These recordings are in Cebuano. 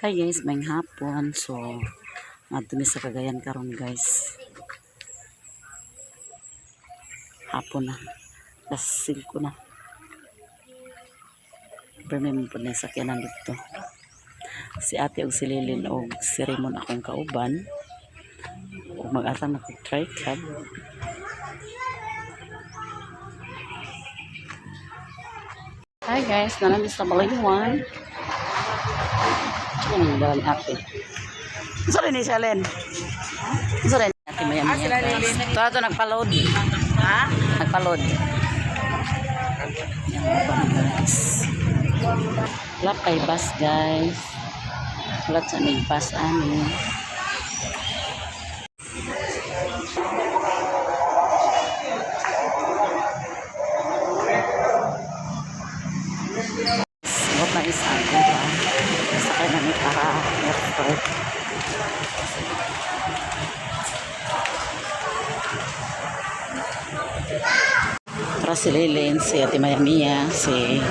Hi guys, may hapon. So, ngadto mi sa Cagayan karon, guys. Hapon na. Alas 5 na. Pero may po na sakyanan dito. Si ate og si Lilin og si Raymond akong kauban. Ug mag-atang na kog tricab. Hi guys, nanami sa Malayuan. Ano ba ni ate? Sorry ni Shalen. Sorry ni ate, maya maya, guys. Ito ato nagpa-load. Ha? Nagpa-load. Yan ba, guys. Wala kay bus, guys. Wala sa aming bus ani. Sabot na isa ako ba? Sakay na ni para airport. Para si Lilin, si Ate Maya Mia, si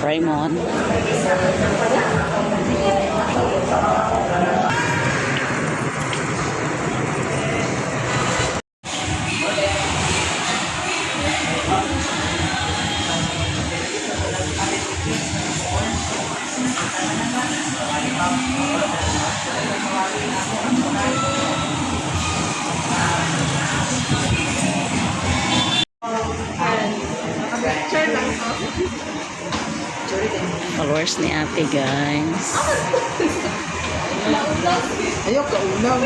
Raymond. Followers ni ate, guys. Ayaw ka ulam.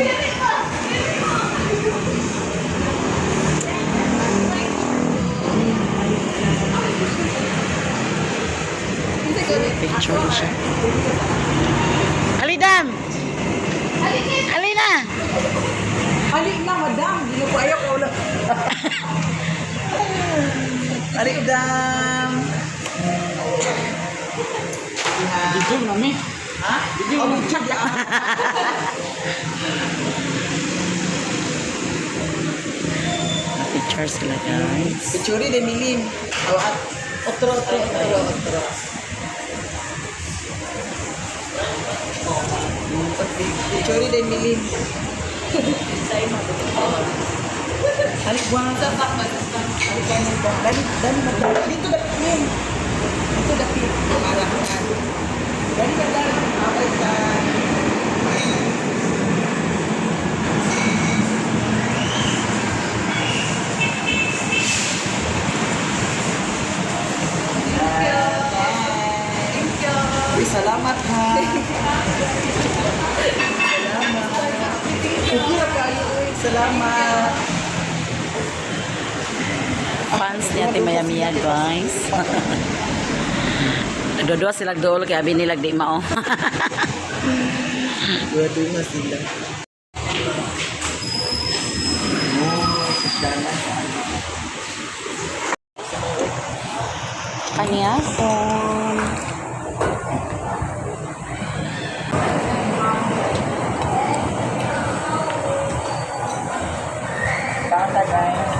Picture na siya. Alidam! Alina! Ali na, madam. Hindi ko ayaw ka ulam. Ali, dam. Video na mi. Ha? Video mo. Picture sila, guys. Picture de Milin. Oh, at otro, otro, otro, otro. Picture de Milin. Alik buang sa Alik buang. Dali, dali, madam. Dito dapit min. Dito dapit. Para. Dali, madam. Okay ka. Uy, salamat ha. Salamat. Okay ra kayo, uy. Salamat. Fans ni Ate Maya Mia, guys. Nagdodua sila dool kaya abi nila di mao. Dua-dua sila. Oh, salamat. Kanyapon. Bata, guys.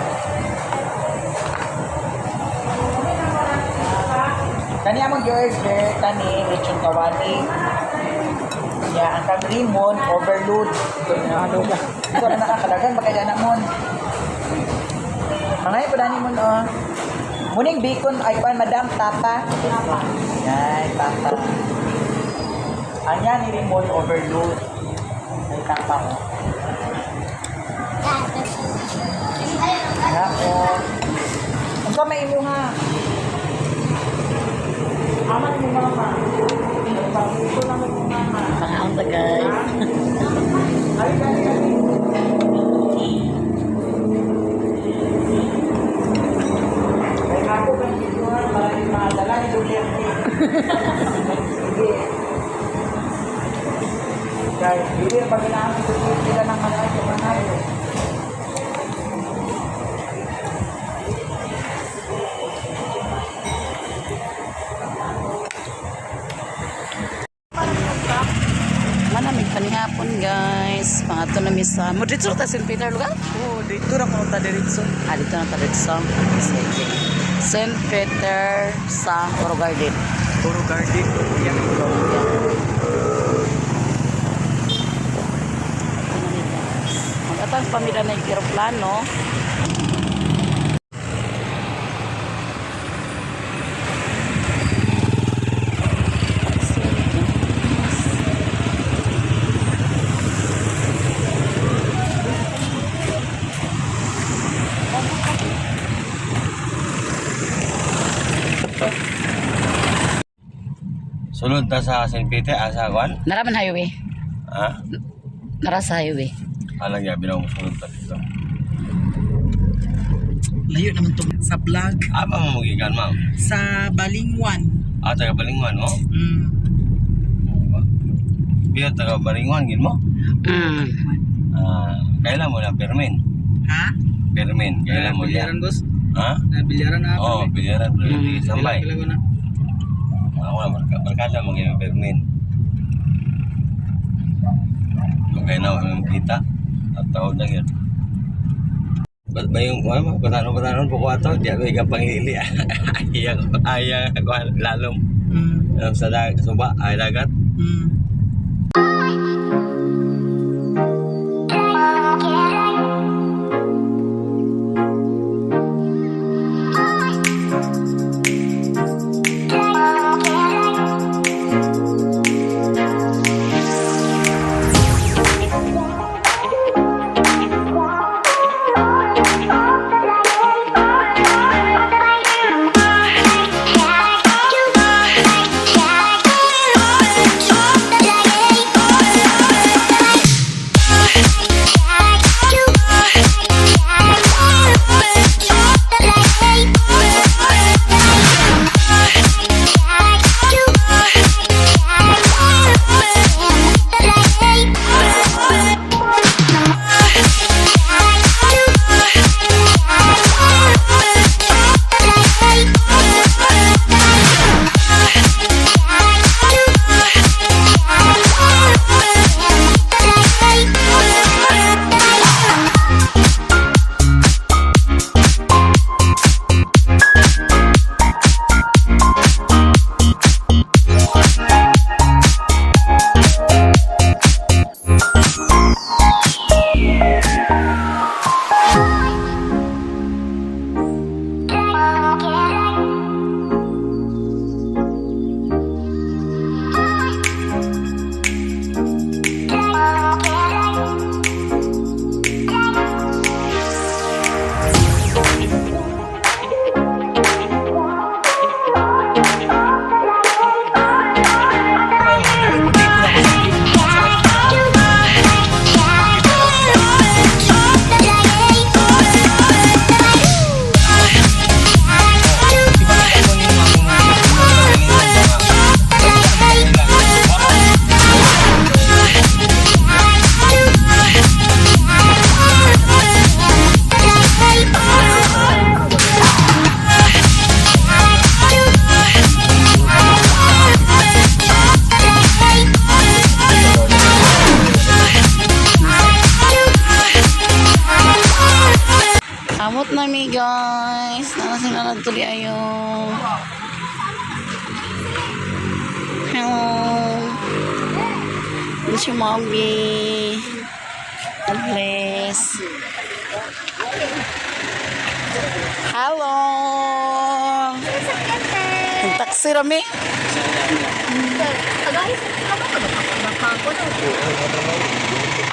Kani among order kani lechon kawali. Ya, ang kang limon overload. Ano ba? Ito na nakakalagan baka na mon. Mga po dani mon oh. Muning bacon ay pan madam tapa. Tapa. Ay, tapa. Anya ni limon overload. Ay tapa ko. Ako. Ang ka may imuha. Aman mo mama. Pangito naman mo mama. Pangaon ta, guys. Ay, dali, dali. Ay, ako kang videohan para yung mga dala ni Duterte. Sige. Guys, dili na pag ni Duterte sila ng malayo, malayo. Manamig panihapon, guys. Pangato na mi sa mo dito ta St. Peter lugar? Oo, dito ra ko ta diretso. Ah, dito na ta dito. Sige. St. Peter sa Oro Garden. Puro garden. Yan. pa mi na eroplano. So, guys. Sulod ta sa St. Peter, asa kwan? Nara man highway. Ha? Nara sa highway. Alang gabi na musulod ta dito. Layo naman to sa vlog. Apa mo magikan, ma'am? Sa Balingwan. Ah, taga Balingwan mo? Biya taga Balingwan gin mo? Ah, kailan mo na permin? Ha? Permin, kailan mo niya? Bilyaran, boss? Ha? Na bilyaran na. Oh, bilyaran, mm. Sambay. Kailan ko na. Ako na, barkada mo gyud permin. Okay na, ang kita. At taon na gyud. Ba't ba yung, ano, batanon, po ko ato, di ako ikaw pangili. Ayang, ayang, ako, lalom. Lalom sa dag, suba, ay dagat. Amot na mi guys. Nara sila nagtuli ayo. Hello. This is mommy. God bless. Hello. Taxi rami.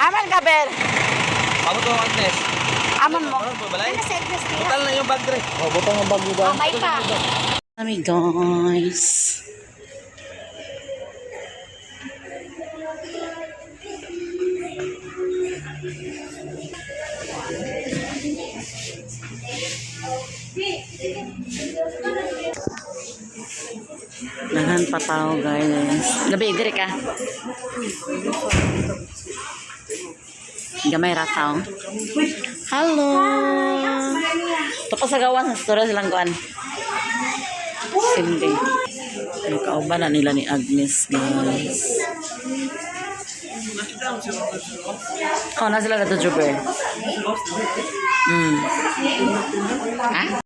Aman ka, Ber. Ako to, Agnes. Aman mo. Balay. Total na yung bag, dre. May pa. Kami guys. Daghan pa tao guys. Gabi, diri ka. Gamay ra tao. Hello. Tapos sa gawan sa storya silang kuan. Cindy. Ay, kauban na nila ni Agnes, guys. Oh, na sila na Juber. Ha?